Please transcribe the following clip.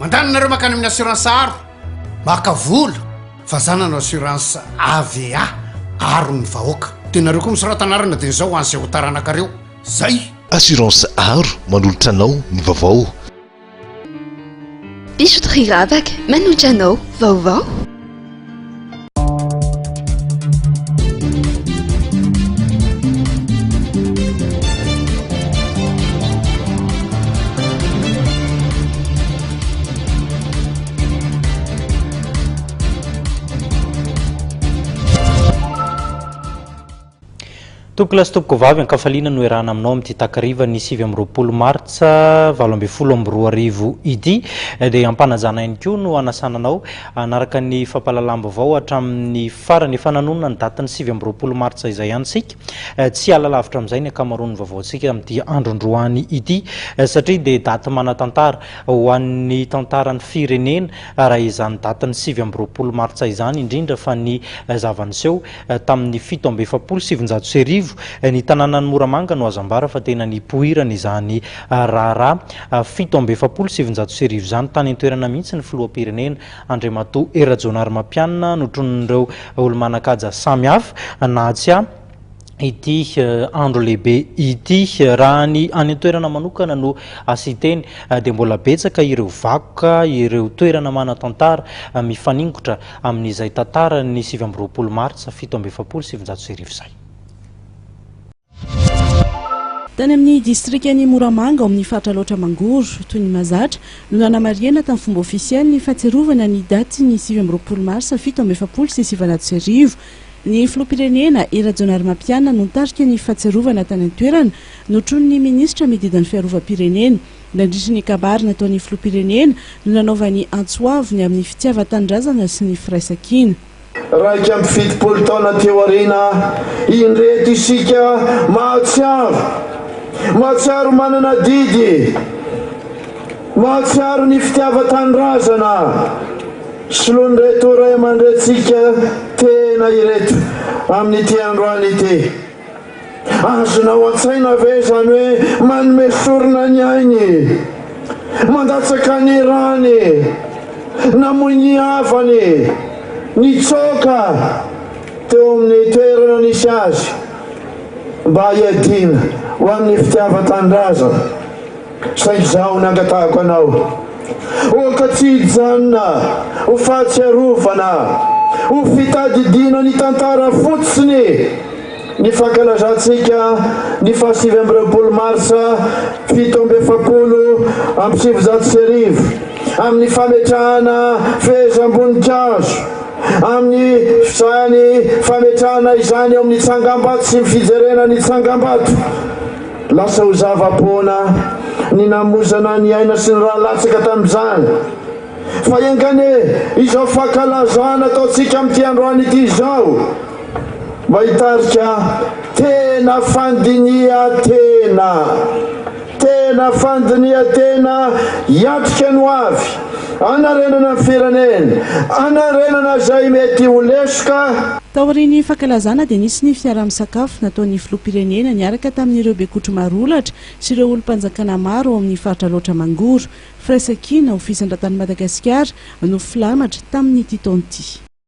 Mandany nareo makany amin'ny assurance aro maka vola fa za nanao assurance AVA aro ny vahoaka de nareo koa misorata anarana de zao ho an'izay ho taranakareo zay. Assurance Aro manolotra anao ny vaovao. Bijouterie Ravaka manolotra anao vaovao. Tompokolahy sy tompokovavy, ankafaliana no iarahana aminao amin'ity takariva ny 29 martsa 2018 ity. Dia ampanajana ihany koa no anasana anao hanaraka ny fampahalalam-baovao hatramin'ny farany. Efa nanonona ny datin'ny 29 martsa izay ihany isika. Tsy hiala lavitra amin'izay ny ankamaroan'ny vaovaontsika amin'ity androndroany ity satria dia daty manan-tantara ho an'ny tantaran'ny firenena raha izany datin'ny 29 martsa izany, indrindra fa ny zava-niseho tamin'ny 1947. Ny tanànan'i Moramanga no azo ambara fa tena nipoirana izany raharaha 1947 izany. Tany an-toerana mihitsy ny filoham-pirenena Andriamatoa Hery Rajaonarimampianina notronin'ireo olo-manan-kaja samihafa nahatsiahy ity andro lehibe ity. Raha ny any an-toerana manokana no asian-teny dia mbola betsaka ireo vakoka, ireo toerana manan-tantara mifaningotra amin'izay tantaran'ny 29 martsa 1947 izay. Tany amin'ny distrikan'i Moramanga ao amin'ny faritra Alaotra Mangoro, toy ny mahazatra, no nanamarihana tamin'ny fomba ofisialy ny fahatsiarovana ny datin'ny 29 marsa 1947. Ny filoham-pirenena, Hery Rajaonarimampianina no nitarika ny fahatsiarovana tany an-toerana, notronin'ny minisitra miadidy ny fiarovam-pirenena. Nandritry ny kabary nataon'ny filoham-pirenena no nanaovany antso avo ny amin'ny fitiavan-tanindrazana sy ny firaisankina. 71 taona teo aoriana, indreto isika mahatsiaro, mahatsiaro manana adidy, mahatsiaro ny fitiavan-tanindrazana soloin'ireto ray aman-drenintsika tena ireto amin'ity androany ity. Azonao an-tsaina ve izany hoe manome sorona ny ainy, mandatsaka ny rany, namoy ny havany, nitsoaka teo amin'ny toerana nisy azy mba hiadiana ho an'ny fitiavan-tanindrazana? Saingy izaho nangatahako anao, aoka tsy hijanona ho fahatsiarovana, ho fitadidiana ny tantara fotsiny ny fankalazantsika ny faha 29 marsa 1947 amin'ny fametrahana fehezam-boninkazo, amin'ny izany fametrahana izany eo amin'ny tsangambato sy ny fijerena ny tsangambato. Lasa ho zava-poana ny namoizana ny aina sy ny ra latsaka tamin'izany. Fa enga anie izao fankalazana ataontsika amin'ity androany ity izao mba hitarika tena fandinihan-tena, tena fandinihan-tena hiatrika ny ho avy, hanarenana ny firenena, hanarenana izay mety ho lesoka. Taorian'ny fankalazana dia nisy ny fiaraha-misakafo nataon'ny filoham-pirenena niaraka tamin'ireo bekotro marolatra sy ireo olom-panjakana maro ao amin'ny faritra Alaotra Mangoro. Firaisankina ho fisandratan'i Madagasikara no filamatra tamin'ity taona ity.